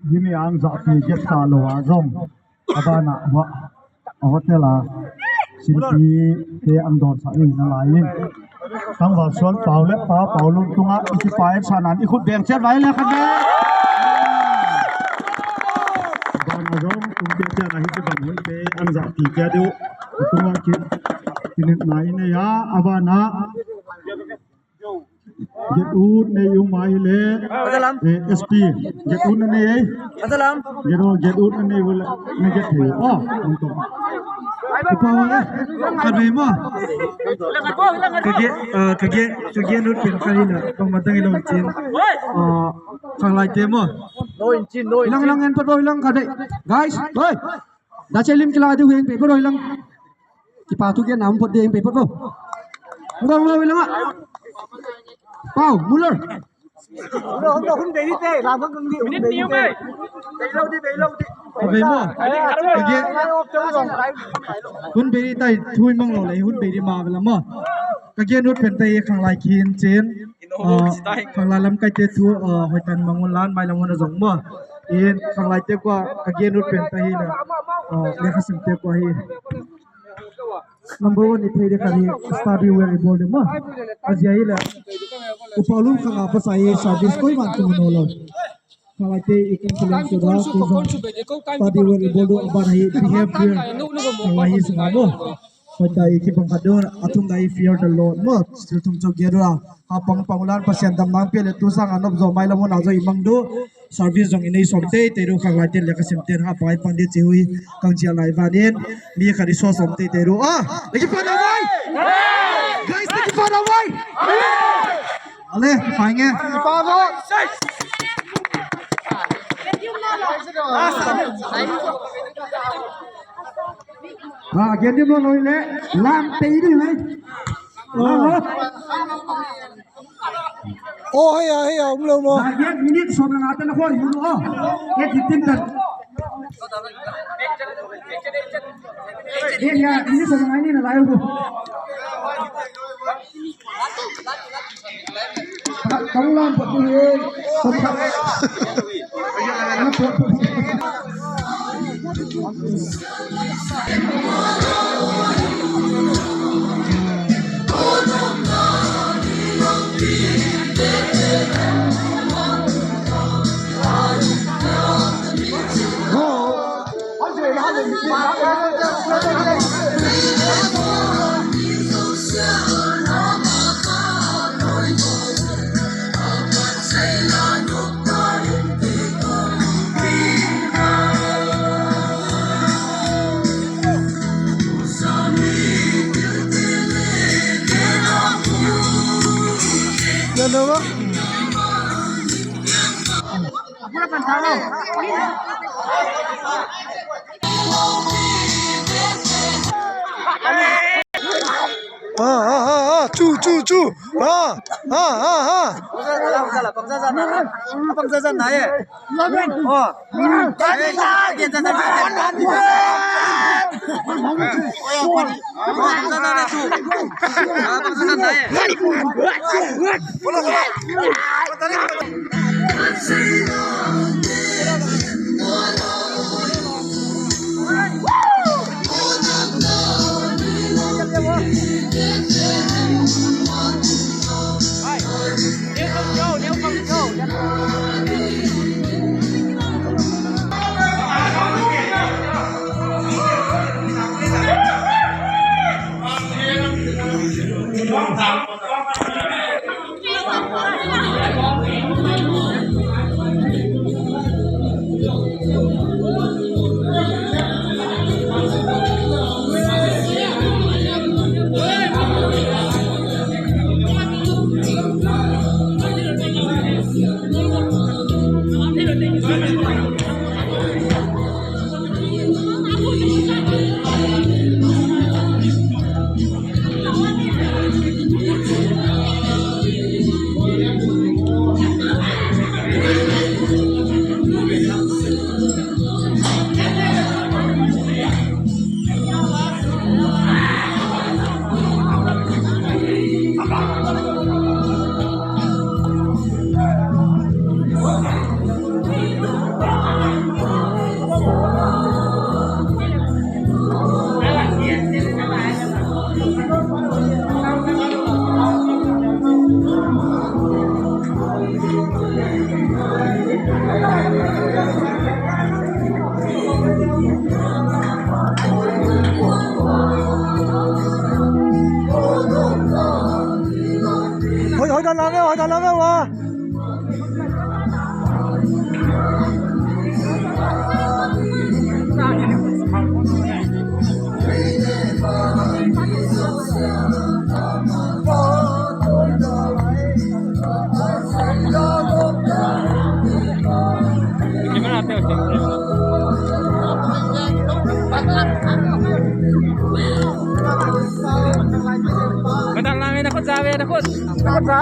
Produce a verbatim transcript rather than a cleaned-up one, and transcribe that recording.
Himi ang zahpi giat ta lo a zong a banah hua a hotel a sinpi te an dawnsak i na lai in. Tangval suan pau le pa pau lung tungah i kipa en sanan i khut beng ciat vai le khat ve. Banah zong tung ciat ciat a hi ci bang hun te an zahpi ciat uh. Tungah ki tinetna i nei a a banah Get ut nei ung mai hi le. Pasalam. Eh, S P. Get ut na nei ei. Pasalam. Get ut, get ut na nei ung le. Na get thei. Oh, ung tong. Ka pa wa le. Ka nei ma. Ka get, ah, ka get, ka get ut pen ka hi na. Pang matang i lo cin. Ah, ka lai te ma. No in cin, no in cin. Hilang, hilang en pa do hilang ka dei. Guys, oi. Da che lim kila di heng pe pa do hilang. Kipa thu gen na um phot ding, pe phot lo. Ngong lo ilanga. Pau, Muller. Hun bei ni te, lam kan ni, hun bei ni te. Bei lo di, bei lo di. Ka bei mo. Ka gen. Hun bei ni tai, thui mang lo le, hun bei ni ma bela mo. Ka gen ut pen tai khang lai khin cin. Ah, khang lai lam kai te thu, ah, hoi tan mang un lan, mai lam un a zong mo. In khang lai te kwa, ka gen ut pen tai hi na. Ah, le kha sim te kwa hi. Number one i thei dek khat hi study well i bawl dek maw. A zia hi leh upa lum khang a pasai hi service koi man kum no lo. Khalai te i kan khalem tu da tu zong study well i bawl dek a ban hi behavior khalai hi sung a maw. Koi ta i kibang khat dun a thum da i fear the Lord maw. Thil thum chok gia dun a ha pang pang ulan Pasian dam nang pia le tu sang a nop zo mai lam un a zo i mang dun. Service zong i nei sawm teitei deuh khang lai ten le ka sim ten ha pai pan deuh ci hui kang cial lai vanin mi khat i sawm sawm teitei deuh. Ah, na kipan a vai. Guys, na kipan a vai. Ale, pai nge. Ha, gen dim lo lo le lam tei deuh hai. Oh, hei a, hei a, um lo maw? Target minute sawm le nga te na khuai hun uh. Eight fifteen tan. Eight ya, minute sawm le nga ni na lai uh. Tang lam pat ni. Ah, ah, ah, ah, chu, chu, chu. Ah, ah, ah, ah. Bangzah zan na ye. Oh. Lama wa. Ka dang lang, eh, na khut za ve, na khut. Na khut za.